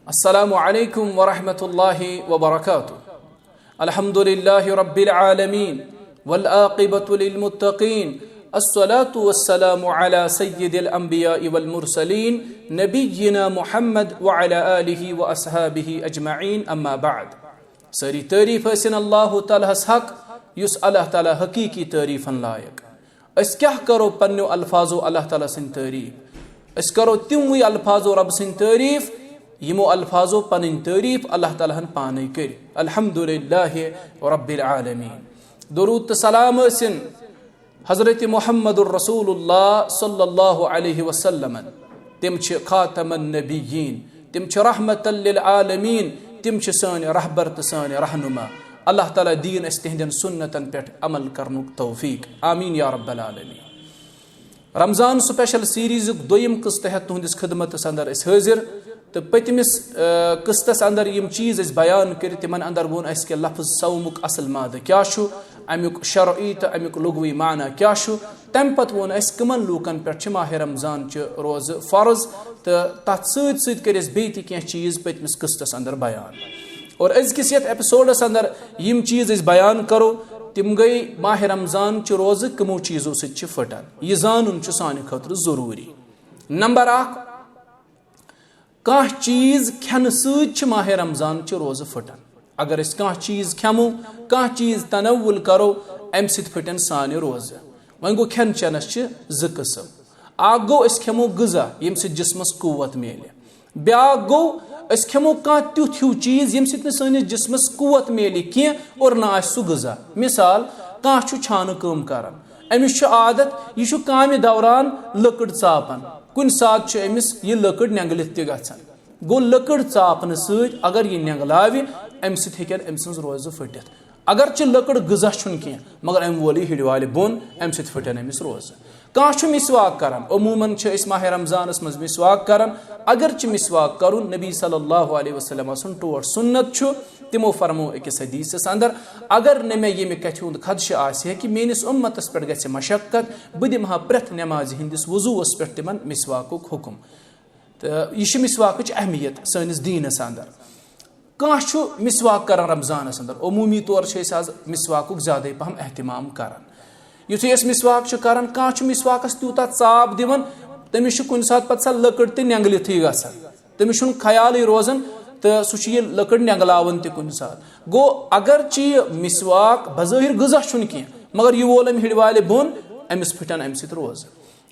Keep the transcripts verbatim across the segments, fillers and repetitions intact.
السلام عليكم ورحمة الله وبركاته. الحمد لله رب العالمين، والعاقبة للمتقين، الصلاة والسلام على سيد الأنبياء والمرسلين، نبينا محمد وعلى آله وأصحابه أجمعين، أما بعد. سٲری تعریٖف ٲسِن اللہ تعالیٰ ہس حق، یُس اللہ تعالیٰ حقیقی تعریٖفن لایق۔ أسۍ کیٛاہ کرو پننیو الفاظو اللہ تعالیٰ سٕنٛدۍ تعریٖف؟ أسۍ کرو تِموٕے الفاظو رب سٕنٛدۍ تعریٖف، یِمو الفاظو پنٕنۍ تعریٖف اللہ تعالیٰ ہن پانے کٔرۍ۔ الحمدللہ رب العالمین۔ درود تہٕ سلام ٲسِن حضرت محمد الرسول اللہ صلی اللہ علیہ وسلمن۔ تِم چھِ خاتم النبیین، تِم چھِ رحمت للعالمین، تِم چھِ سٲنۍ رہبر تہٕ سٲنۍ رہنما۔ اللہ تعالیٰ دِیِن اَسہِ تِہنٛدٮ۪ن سُنتن پٮ۪ٹھ عمل کرنُک توفیق۔ آمین یا رب العالمین۔ رمضان سپیشل سیریزُک دوٚیِم قٕسط ہٮ۪تھ تُہنٛدِس خدمتس اندر أسۍ حٲضِر۔ تہٕ پٔتمِس، آ، قٕسطس اندر یِم چیٖز أسۍ بیان کٔرۍ، تِمن اندر ووٚن اَسہِ کہِ لفظ صومُک اصل مادٕ کیٛاہ چھُ، اَمیُک شرعی تہٕ اَمیُک لغوی معنی کیٛاہ چھُ۔ تَمہِ پتہٕ ووٚن اَسہِ کٕمن لوٗکن پٮ۪ٹھ چھِ ماہِ رمضان چہِ روزٕ فرض، تہٕ تتھ سۭتۍ سۭتۍ کٔرۍ اَسہِ بیٚیہِ تہِ کینٛہہ چیٖز پٔتمِس قٕسطس اندر بیان۔ اور أزکِس یتھ ایپیسوڈس اندر یِم چیٖز أسۍ بیان کرو، تِم گٔے ماہِ رمضان چہِ روزٕ کٕمو چیٖزو سۭتۍ چھِ پھٕٹان۔ یہِ زانُن چھُ سانہِ خٲطرٕ ضروٗری۔ نمبر اکھ، کانٛہہ چیٖز کھٮ۪نہٕ سۭتۍ چھِ ماہِ رمضان چہِ روزٕ پھٕٹان۔ اگر أسۍ کانٛہہ چیٖز کھٮ۪مو، کانٛہہ چیٖز تناول کرو، اَمہِ سۭتۍ پھٕٹن سانہِ روزٕ۔ وۄنۍ گوٚو، کھٮ۪ن چٮ۪نس چھِ زٕ قٕسم۔ اکھ گوٚو، أسۍ کھٮ۪مو غذا، ییٚمہِ سۭتۍ جسمس قوت میلہِ۔ بیٛاکھ گوٚو، أسۍ کھٮ۪مو کانٛہہ تیُتھ ہیوٗ چیٖز، ییٚمہِ سۭتۍ نہٕ سٲنِس جسمس قوت میلہِ کینٛہہ اور نہ آسہِ سُہ غذا۔ مثال، کانٛہہ چھُ چھانہٕ کٲم کران، أمِس چھُ عادت، یہِ چھُ کامہِ دوران لٔکٕر ژاپان، کُنہِ ساتہٕ چھُ أمِس یہِ لٔکٕر نٮ۪نٛگلِتھ تہِ گژھان۔ گوٚو، لٔکٕر ژاپنہٕ سۭتۍ اگر یہِ نٮ۪نٛگلاوِ، اَمہِ سۭتۍ ہیٚکن أمۍ سٕنٛز روزٕ پھٕٹِتھ۔ اگرچہِ لٔکٕر غذا چھُنہٕ کینٛہہ، مگر اَمہِ وول یہِ ہِڑِ والہِ بۄن، اَمہِ سۭتۍ پھٕٹن أمِس روزٕ۔ کانٛہہ چھُ مسواک کران، عموماً چھِ أسۍ ماہِ رمضانس منٛز مسواک کران۔ اگرچہِ مسواک کرُن نبی صلی اللہ علیہ وسلم سُنٛد ٹوٹھ سُنت چھُ، تِمو فرموو أکِس حدیثس اندر، اگر نہٕ مےٚ ییٚمہِ کتھِ ہُنٛد خدشہٕ آسہِ ہے کہِ میٲنِس اُمتس پٮ۪ٹھ گژھِ مشقت، بہٕ دِمہٕ ہا پرٛٮ۪تھ نٮ۪مازِ ہٕنٛدِس وضوٗوس پٮ۪ٹھ تِمن مسواکُک حُکم۔ تہٕ یہِ چھِ مسواکٕچ اہمیت سٲنِس دیٖنس اندر۔ کانٛہہ چھُ مسواک کران رمضانس اندر، عموٗمی طور چھِ أسۍ آز مسواکُک زیادَے پہم اہتمام کران۔ یُتھُے أسۍ مسواک چھِ کران، کانٛہہ چھُ مسواکس تیوٗتاہ ژاپ دِوان، تٔمِس چھُ کُنہِ ساتہٕ پتہٕ سۄ لٔکٕر تہِ نٮ۪نٛگلِتھٕے گژھان، تٔمِس چھُنہٕ خیالٕے روزان تہٕ سُہ چھُ یہِ لٔکٕر نٮ۪نٛگلاوان تہِ کُنہِ ساتہٕ۔ گوٚو، اگرچہِ یہِ مسواک بظٲہِر غذا چھُنہٕ کینٛہہ، مگر یہِ وول أمۍ ہِڑِ والہِ بۄن، أمِس پھٕٹن اَمہِ سۭتۍ روزٕ۔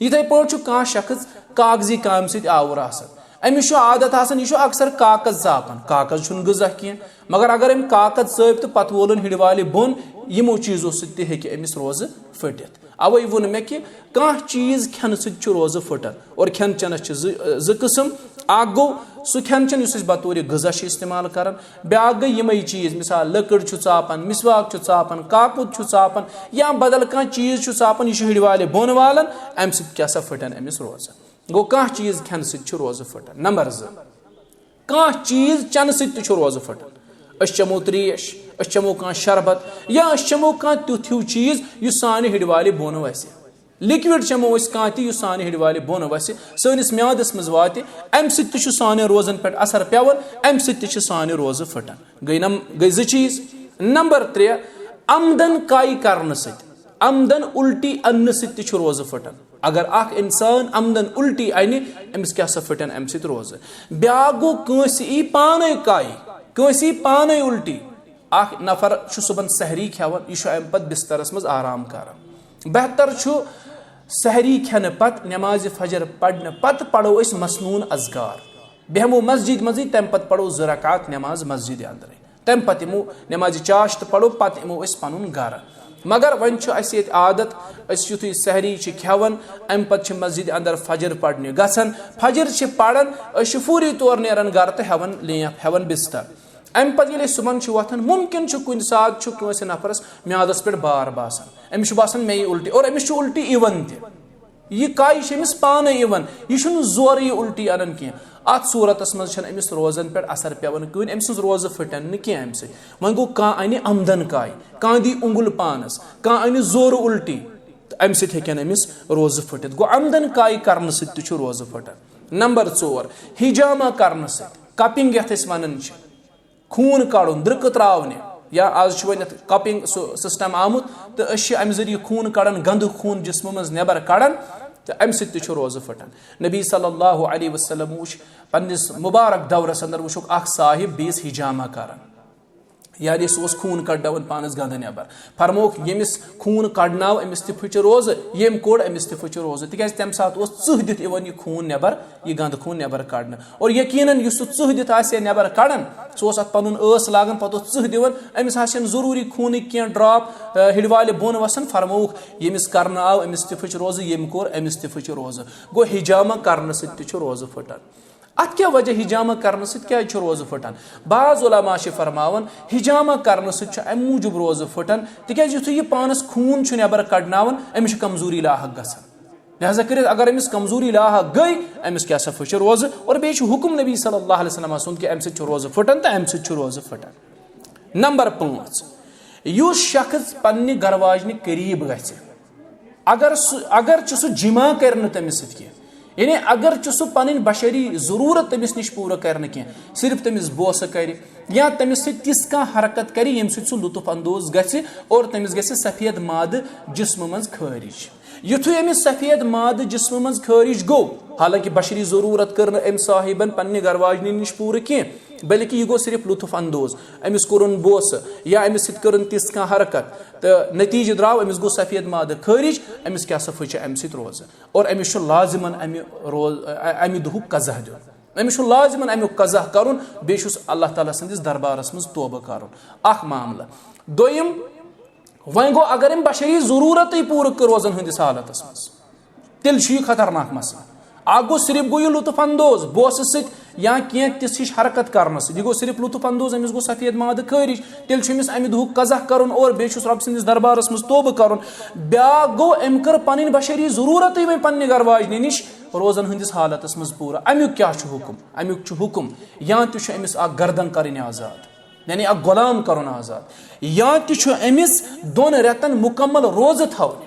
یِتھے پٲٹھۍ چھُ کانٛہہ شخص کاغذی کامہِ سۭتۍ آوُر آسان۔ أمِس چھُ عادت آسان، یہِ چھُ اکثر کاغذ ژاپان۔ کاغذ چھُنہٕ غذا کینٛہہ، مگر اگر أمۍ کاغذ ژٲپۍ تہٕ پتہٕ وولُن ہِڑِ والہِ بۄن، یِمو چیٖزو سۭتۍ تہِ ہیٚکہِ أمِس روزٕ پھٕٹِتھ۔ اوے ووٚن مےٚ کہِ کانٛہہ چیٖز کھٮ۪نہٕ سۭتۍ چھُ روزٕ پھٕٹان۔ اور کھٮ۪ن چٮ۪نس چھِ زٕ، زٕ قٕسم۔ اکھ گوٚو سُہ کھٮ۪ن چٮ۪ن یُس أسۍ بطورِ غذا چھِ استعمال کران۔ بیٛاکھ گٔے یِمے چیٖز، مثال، لٔکٕر چھُ ژاپان، مسواک چھُ ژاپان، کاکُد چھُ ژاپان، یا بدل کانٛہہ چیٖز چھُ ژاپان، یہِ چھُ ہِڑِ والہِ بۄن والان، اَمہِ سۭتۍ کیٛاہ سا پھٕٹن أمِس روزٕ۔ گوٚو، کانٛہہ چیٖز کھٮ۪نہٕ سۭتۍ چھُ روزٕ پھٕٹان۔ نمبر زٕ، کانٛہہ چیٖز چٮ۪نہٕ سۭتۍ تہِ چھُ روزٕ پھٕٹان۔ أسۍ چٮ۪مو ترٛیش، أسۍ چٮ۪مو کانٛہہ شربت، یا أسۍ چٮ۪مو کانٛہہ تیُتھ ہیوٗ چیٖز یُس سانہِ ہِڑِ والہِ بۄن وسہِ۔ لِکوِڈ چٮ۪مو أسۍ کانٛہہ تہِ یُس سانہِ ہِڑِ والہِ بۄن وسہِ، سٲنِس میادس منٛز واتہِ، اَمہِ سۭتۍ تہِ چھُ سانٮ۪ن روزن پٮ۪ٹھ اثر پٮ۪وان، اَمہِ سۭتۍ تہِ چھِ سانہِ روزٕ پھٕٹان۔ گٔے نم-، گٔے زٕ چیٖز۔ نمبر ترٛےٚ، آمدن کاے کرنہٕ سۭتۍ، آمدن اُلٹی اننہٕ سۭتۍ تہِ چھُ روزٕ پھٕٹان۔ اگر اکھ انسان آمدن اُلٹی انہِ، أمِس کیٛاہ سا پھٕٹن اَمہِ سۭتۍ روزٕ؟ بیٛاکھ گوٚو، کٲنٛسہِ یی پانے کاے، کٲنٛسہِ یی پانے اُلٹی۔ اکھ نفر چھُ صُبحن سحری کھٮ۪وان، یہِ چھُ اَمہِ پتہٕ بسترس منٛز آرام کران۔ بہتر چھُ سحری کھٮ۪نہٕ پتہٕ، نمازِ فجر پرنہٕ پتہٕ پرو أسۍ مسنون اذکار۔ بیٚہمو مسجد منٛزٕے، تَمہِ پتہٕ پرو زٕ رکعت نماز مسجد اندرے۔ تَمہِ پتہٕ یِمو نمازِ چاشت پرو، پتہٕ یِمو أسۍ پنُن گرٕ۔ مگر وۄنۍ چھُ اَسہِ ییٚتہِ عادت، أسۍ یُتھُے سحری چھِ کھٮ۪وان، اَمہِ پتہٕ چھِ مسجد اندر فجر پرنہِ گژھان۔ فجر چھِ پران، أسۍ چھِ فوری طور نیران گرٕ تہٕ ہٮ۪وان لیف، ہٮ۪وان بستر۔ اَمہِ پتہٕ ییٚلہِ أسۍ صُبحن چھِ وۄتھان، مُمکِن چھُ کُنہِ ساتہٕ چھُ کٲنٛسہِ نفرس میادس پٮ۪ٹھ بار باسان، أمِس چھُ باسان مےٚ یی اُلٹی، اور أمِس چھُ اُلٹی یِوان تہِ۔ یہِ کاے چھِ أمِس پانے یِوان، یہِ چھُنہٕ زورٕ یہِ اُلٹی انان کینٛہہ۔ اتھ صوٗرتس منٛز چھنہٕ أمِس روزن پٮ۪ٹھ اثر پٮ۪وان کہیٖنۍ، أمۍ سٕنٛز روزٕ پھٕٹن نہٕ کینٛہہ امہِ سۭتۍ۔ وۄنۍ گوٚو، کانٛہہ انہِ آمدن کاے، کانٛہہ دی اُنگُل پانس، کانٛہہ انہِ زورٕ اُلٹی، تہٕ امہِ سۭتۍ ہیٚکن أمِس روزٕ پھٕٹِتھ۔ گوٚو، آمدن کاے کرنہٕ سۭتۍ تہِ چھُ روزٕ پھٕٹان۔ نمبر ژور، حجامہ کرنہٕ سۭتۍ۔ کپنگ یتھ أسۍ ونان چھِ، خوٗن کڑُن، درکہٕ تراونہِ، یا آز چھُ وۄنۍ یتھ کپنگ سُہ سسٹم آمُت، تہٕ أسۍ چھِ امہِ ذٔریعہٕ خوٗن کڑان، گندٕ خوٗن جسمہٕ منٛز نٮ۪بر کڑان، تہٕ امہِ سۭتۍ تہِ چھُ روزٕ پھٹان۔ نبی صلی اللہ علیہ وسلم وٕچھ پننِس مبارک دورس اندر، وٕچھُکھ اکھ صاحب بیٚیِس حجامہ کران، یعنی سُہ اوس خوٗن کڑناوان پانس گندٕ نٮ۪بر۔ فرمووُکھ، ییٚمِس خوٗن کڑناو، أمِس تہِ پھٕچہِ روزٕ، ییٚمۍ کوٚڑ، أمِس تہِ پھٕچہِ روزٕ، تِکیازِ تمہِ ساتہٕ اوس ژٕہ دِتھ یِوان یہِ خوٗن نٮ۪بر، یہِ گندٕ خوٗن نٮ۪بر کڑنہٕ۔ اور یقیناً یُس سُہ ژٕہ دِتھ آسہِ ہے نٮ۪بر کڑان، سُہ اوس اتھ پنُن ٲس لاگان، پتہٕ اوس ژٕہ دِوان، أمِس آسہِ ہن ضروٗری خوٗنٕکۍ کینٛہہ ڈراپ، آ، ہِڑوالہِ بۄن وسان۔ فرمووُکھ، ییٚمِس کرنہٕ آو، أمِس تہِ پھٕچ روزٕ، ییٚمۍ کوٚر، أمِس تہِ پھٕچ روزٕ۔ گوٚو، حجامہ کرنہٕ سۭتۍ تہِ چھُ روزٕ پھٕٹان۔ اتھ کیٛاہ وجہ، حجامہ کرنہٕ سۭتۍ کیٛازِ چھُ روزٕ پھٕٹان؟ بعض علماء چھِ فرماوان، حجامہ کرنہٕ سۭتۍ چھُ امہِ موٗجوٗب روزٕ پھٕٹان، تِکیازِ یُتھُے یہِ پانس خوٗن چھُ نٮ۪بر کڑناوان، أمِس چھِ کمزوری لاحق گژھان۔ لہذا کٔرِتھ اگر أمِس کمزوری لاحق گٔے، أمِس کیٛاہ سا پھٕچہِ روزٕ۔ اور بیٚیہِ چھُ حُکم نبی صلی اللہ علیہ وسلم سُنٛد کہِ امہِ سۭتۍ چھُ روزٕ پھٕٹان تہٕ امہِ سۭتۍ چھُ روزٕ پھٕٹان۔ نمبر پانٛژھ، یُس شخص پننہِ گرٕ واجنہِ قریب گژھِ، اگر سُہ، اگر چھُ سُہ جماع کرِ نہٕ تٔمِس سۭتۍ کینٛہہ، یعنی اگر چھُ سُہ پنٕنۍ بشری ضروٗرت تٔمِس نِش پوٗرٕ کرِ نہٕ کینٛہہ، صرف تٔمِس بوسہٕ کرِ یا تٔمِس سۭتۍ تِژھ کانٛہہ حرکت کرِ، ییٚمہِ سۭتۍ سُہ لطف اندوز گژھِ اور تٔمِس گژھِ سفید مادٕ جسمہٕ منٛز خٲرج۔ یُتھُے أمِس سفید مادٕ جسمہٕ منٛز خٲرج گوٚو، حالانکہ بشری ضروٗرت کٔر نہٕ أمۍ صاحبن پننہِ گرٕ واجنہِ نِش پوٗرٕ کینٛہہ، بلکہ یہِ گوٚو صرف لطف اندوز، أمِس کوٚرُن بوسہٕ یا أمِس سۭتۍ کٔرٕن تِژھ کانٛہہ حرکت، تہٕ نتیجہ درٛاو أمِس گوٚو سفید مادٕ خٲرج، أمِس کیٛاہ سا پھٕچہِ اَمہِ سۭتۍ روزٕ۔ اور أمِس چھُ لازمن اَمہِ روز-، اَمہِ دۄہُک قضا دیُن، أمِس چھُ لازمن اَمیُک قضا کرُن، بیٚیہِ چھُس اللہ تعالیٰ سٕنٛدِس دربارس منٛز توبہٕ کرُن۔ اکھ معاملہٕ۔ دوٚیِم، وۄنۍ گوٚو، اگر أمۍ بشری ضروٗرتٕے پوٗرٕ کٔر روزن ہٕنٛدِس حالتس منٛز، تیٚلہِ چھُ یہِ خطرناک مسلہٕ۔ اکھ گوٚو، صرف گوٚو یہِ لطف اندوز بوسہٕ سۭتۍ یا کینٛہہ تِژھ ہِش حرکت کرنہٕ سۭتۍ، یہِ گوٚو صرف لطف اندوز، أمِس گوٚو سفید مادٕ خٲرج، تیٚلہِ چھُ أمِس امہِ دۄہُک قضا کرُن اور بیٚیہِ چھُس رۄب سٕنٛدِس دربارس منٛز توبہٕ کرُن۔ بیٛاکھ گوٚو، أمۍ کٔر پنٕنۍ بشری ضروٗرتٕے وۄنۍ پننہِ گرٕ واجنہِ نِش روزن ہٕنٛدِس حالتس منٛز پوٗرٕ۔ امیُک کیٛاہ چھُ حُکم؟ امیُک چھُ حُکم، یا تہِ چھُ أمِس اکھ گردن کرٕنۍ آزاد، یعنی اکھ غلام کرُن آزاد، یا تہِ چھُ أمِس دۄن رٮ۪تن مُکمل روزٕ تھاوٕنۍ،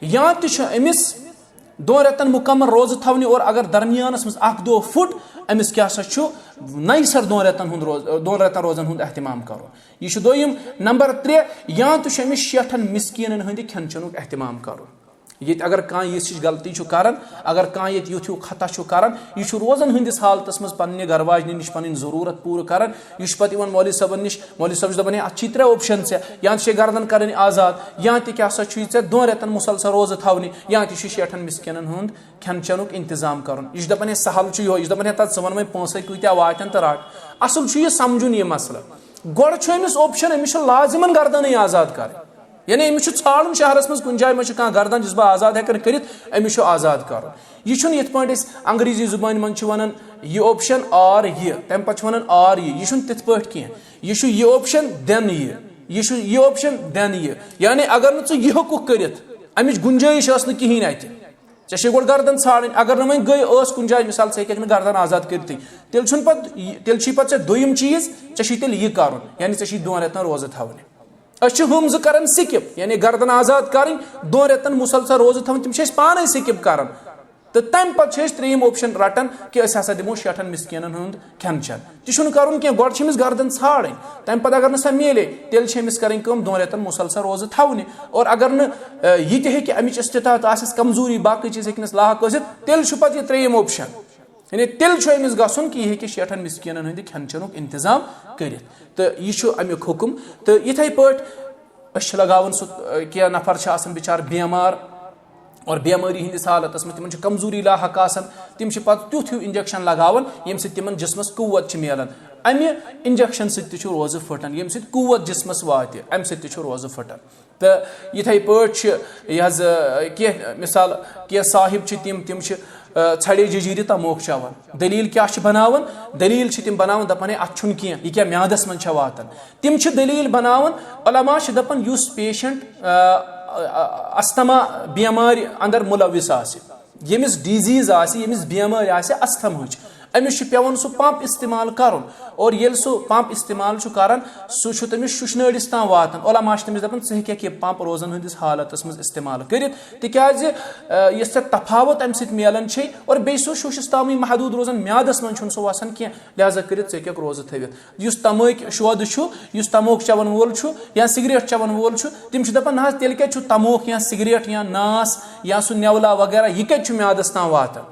یا تہِ چھُ أمِس دۄن رٮ۪تن مُکمل روزٕ تھاوٕنۍ، اور اگر درمیانس منٛز اکھ دۄہ پھُٹ، أمِس کیٛاہ سا چھُ نَیہِ سر دۄن رٮ۪تن ہُنٛد روز-، دۄن رٮ۪تن روزن ہُنٛد اہتمام کرُن۔ یہِ چھُ دوٚیِم۔ نمبر ترٛےٚ، یا تہِ چھُ أمِس شیٹھن مسکیٖنن ہٕنٛدِ کھٮ۪ن چٮ۪نُک اہتمام کرُن۔ ییٚتہِ اگر کانٛہہ یِژھ ہِش غلطی چھُ کران، اگر کانٛہہ ییٚتہِ یُتھ ہیوٗ خطا چھُ کران، یہِ چھُ روزن ہٕنٛدِس حالتس منٛز پننہِ گرٕ واجنہِ نِش پنٕنۍ ضروٗرت پوٗرٕ کران، یہِ چھُ پتہٕ یِوان مولوی صٲبن نِش، مولوی صٲب چھُ دپان، "ہے، اتھ چھِ ترٛےٚ option ژےٚ، یا تہِ چھے گردن کرٕنۍ آزاد، یا تہِ کیٛاہ سا چھُے ژےٚ دۄن رٮ۪تن مسلسل روزٕ تھاونہِ، یا تہِ چھُ شیٹھن مسکیٖنن ہُنٛد کھٮ۪ن چٮ۪نُک انتظام کرُن۔" یہِ چھُ دپان، "ہے، سہل چھُ یِہوے۔" یہِ چھُ دپان، "ہے، تتھ ژٕ وَن وۄنۍ پونٛسے کۭتیاہ واتن تہٕ رٹ۔" اصل چھُ یہِ سمجھُن یہِ مسلہٕ۔ گۄڈٕ چھُ أمِس option، أمِس چھُ لازمن گردنٕے آزاد کرٕنۍ۔ یعنی أمِس چھُ ژھانٛڈُن شہرس منٛز کُنہِ جایہِ منٛز چھُ کانٛہہ گردن یُس بہٕ آزاد ہٮ۪کن کٔرِتھ، أمِس چھُ آزاد کرُن۔ یہِ چھُنہٕ یِتھ پٲٹھۍ أسۍ انگریزی زبٲنۍ منٛز چھِ ونان یہِ option or یہِ، تمہِ پتہٕ چھِ ونان or یہِ۔ یہِ چھُنہٕ تِتھ پٲٹھۍ کینٛہہ۔ یہِ چھُ یہِ option then یہِ، یہِ چھُ یہِ option then یہِ۔ یعنی اگر نہٕ ژٕ یہِ ہیوٚکُکھ کٔرِتھ، امِچ گُنجٲیش ٲس نہٕ کِہیٖنۍ اتہِ۔ ژےٚ چھے گۄڈٕ گردن ژھانٛڈٕنۍ۔ اگر نہٕ وۄنۍ گٔے، ٲس کُنہِ جایہِ مثال، ژٕ ہیٚککھ نہٕ گردن آزاد کٔرتھٕے، تیٚلہِ چھُنہٕ پتہٕ یہِ، تیٚلہِ چھُے پتہٕ ژےٚ دوٚیِم چیٖز، ژےٚ چھُے تیٚلہِ یہِ کرُن، یعنی ژےٚ چھُے دۄن رٮ۪تن روزٕ تھاونہِ۔ أسۍ چھِ ہُم زٕ کران skip، یعنی گردن آزاد کرٕنۍ، دۄن رٮ۪تن مسلسل روزٕ تھاوٕنۍ، تِم چھِ أسۍ پانے skip کران۔ تہٕ تمہِ پتہٕ چھِ أسۍ ترٛیٚیِم option رٹان کہِ أسۍ ہسا دِمو شیٹھن مسکیٖنن ہُنٛد کھٮ۪ن چٮ۪ن۔ تہِ چھُنہٕ کرُن کینٛہہ، گۄڈٕ چھِ أمِس گردن ژھانٛڈٕنۍ، تمہِ پتہٕ اگر نہٕ سۄ میلے، تیٚلہِ چھِ أمِس کرٕنۍ کٲم، دۄن رٮ۪تن مسلسل روزٕ تھاونہِ۔ اور اگر نہٕ، آ، یہِ تہِ ہیٚکہِ، امِچ استطاعت آسٮ۪س کمزوری، باقٕے چیٖز ہیٚکہِ نس لاحق ٲسِتھ، تیٚلہِ چھُ پتہٕ یہِ ترٛیٚیِم option۔ یعنی تیٚلہِ چھُ أمِس گژھُن کہِ یہِ ہیٚکہِ شیٹھن مسکیٖنن ہٕنٛدِ کھٮ۪ن چٮ۪نُک انتظام کٔرِتھ۔ تہٕ یہِ چھُ امیُک حُکم۔ تہٕ یِتھے پٲٹھۍ أسۍ چھِ لگاوان سُہ، آ، کینٛہہ نفر چھِ آسان بِچار بیمار، اور بیمٲری ہٕنٛدِس حالتس منٛز تِمن چھِ کمزوری لاحق آسان، تِم چھِ پتہٕ تیُتھ ہیوٗ injection لگاوان، ییٚمہِ سۭتۍ تِمن جسمس قوت چھِ میلان۔ امہِ injection سۭتۍ تہِ چھُ روزٕ پھٕٹان، ییٚمہِ سۭتۍ قوت جسمس واتہِ، امہِ سۭتۍ تہِ چھُ روزٕ پھٕٹان۔ تہٕ یِتھے پٲٹھۍ چھِ یہِ حظ، آ، کینٛہہ مثال، کینٛہہ صاحب چھِ تِم، تِم چھِ، آ، ژھڑے ججیٖرِ تموک چٮ۪وان۔ دلیل کیٛاہ چھِ بناوان؟ دلیل چھِ تِم بناوان، دپان، "ہے، اتھ چھُنہٕ کینٛہہ، یہِ کیٛاہ میادس منٛز چھا واتان؟" تِم چھِ دلیل بناوان، علماء چھِ دپان، یُس patient، آ، آ، آ، asthma بیمارِ اندر ملوث آسہِ، ییٚمِس disease آسہِ، ییٚمِس بیمٲرۍ آسہِ asthma ہٕچ، أمِس چھُ پٮ۪وان سُہ پمپ استعمال کرُن، اور ییٚلہِ سُہ پمپ استعمال چھُ کران، سُہ چھُ تٔمِس شُشنٲڑِس تام واتان۔ علماء چھِ تٔمِس دپان، ژٕ ہیٚککھ یہِ پمپ روزن ہٕنٛدِس حالتس منٛز استعمال کٔرِتھ، تِکیازِ، آ، یۄس ژےٚ تفاوت امہِ سۭتۍ میلان چھے، اور بیٚیہِ سُہ شُشس تامٕے محدوٗد روزان، میادس منٛز چھُنہٕ سُہ وسان کینٛہہ، لہذا کٔرِتھ ژٕ ہیٚککھ روزٕ تھٲوِتھ۔ یُس تمٲکۍ شودٕ چھُ، یُس تموک چٮ۪وَن وول چھُ یا سگریٹ چٮ۪وَن وول چھُ، تِم چھِ دَپان، نہ حظ، تیٚلہِ کَتہِ چھُ تموک یا سگریٹ یا ناس یا سُہ نٮ۪ولا وغیرہ، یہِ کَتہِ چھُ میادَس تام واتان؟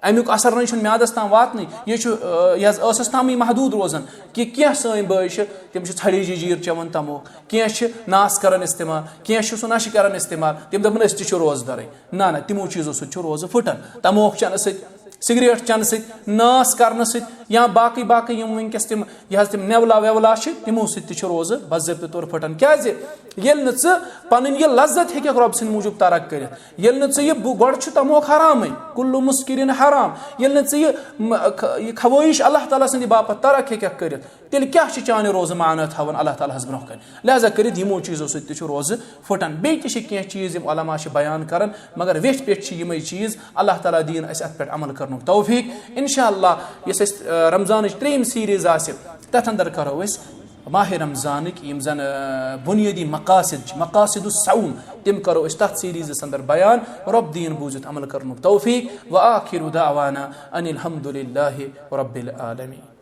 اَمیُک اثر نہ چھُنہٕ میادَس تام واتنٕے، یہِ چھُ، آ، یہِ حظ ٲسَس تامٕے محدوٗد روزان، کہِ کینٛہہ سٲنۍ بٲے چھِ، تِم چھِ ژھڑی جیٖجیٖر چٮ۪وان تموک، کینٛہہ چھِ ناس کَران استعمال، کینٛہہ چھِ سُہ نَشہٕ کَران استعمال، تِم دَپان، أسۍ تہِ چھِ روزدَرٕے۔ نہ، نہ، تِمو چیٖزو سۭتۍ چھُ روزٕ پھٕٹان۔ تموک چٮ۪نہٕ سۭتۍ، سگریٹ چٮ۪نہٕ سۭتۍ، ناس کرنہٕ سۭتۍ، یا باقٕے باقٕے یِم وٕنکیٚس تِم، یہِ حظ تِم نٮ۪ولا وٮ۪ولا چھِ، تِمو سۭتۍ تہِ چھُ روزٕ باضٲبطہٕ طور پھٕٹان۔ کیازِ؟ ییٚلہِ نہٕ ژٕ پنٕنۍ یہِ لذت ہیٚککھ رۄب سٕنٛدِ موٗجوٗب ترک کٔرِتھ، ییٚلہِ نہٕ ژٕ یہِ بُ-، گۄڈٕ چھُ تموک حرامٕے، کُلُ مُسکِرِن حرام، ییٚلہِ نہٕ ژٕ یہِ م-، خ-، یہِ خواہش اللہ تعالیٰ سٕنٛدِ باپتھ ترک ہیٚککھ کٔرِتھ، تیٚلہِ کیٛاہ چھِ چانہِ روزٕ معنی تھاوان اللہ تعالیٰ ہَس برونٛہہ کَنہِ؟ لہذا کٔرِتھ یِمو چیٖزو سۭتۍ تہِ چھُ روزٕ پھٕٹان۔ بیٚیہِ تہِ چھِ کینٛہہ چیٖز یِم علماء چھِ بیان کَران، مگر ویٚٹھۍ پٮ۪ٹھۍ چھِ یِمَے چیٖز۔ اللہ تعالیٰ دِیِن اَسہِ اَتھ پٮ۪ٹھ عمل کَرنُک توفیٖق۔ اِنشاء اللہ یۄس اَسہِ، آ، رمضانٕچ ترٛیٚیِم سیٖریٖز آسہِ، تَتھ اَندَر کَرو أسۍ ماہِ رمضانٕکۍ یِم زَن، آ، بُنیٲدی مقاصد چھِ، مقاصد الصوم، تِم کَرو أسۍ تَتھ سیٖریٖزَس اَندَر بیان۔ رۄب دِیِن بوٗزِتھ عمل کَرنُک توفیٖق۔ وآخر دعوانا ان الحمد للہ رب العالمین۔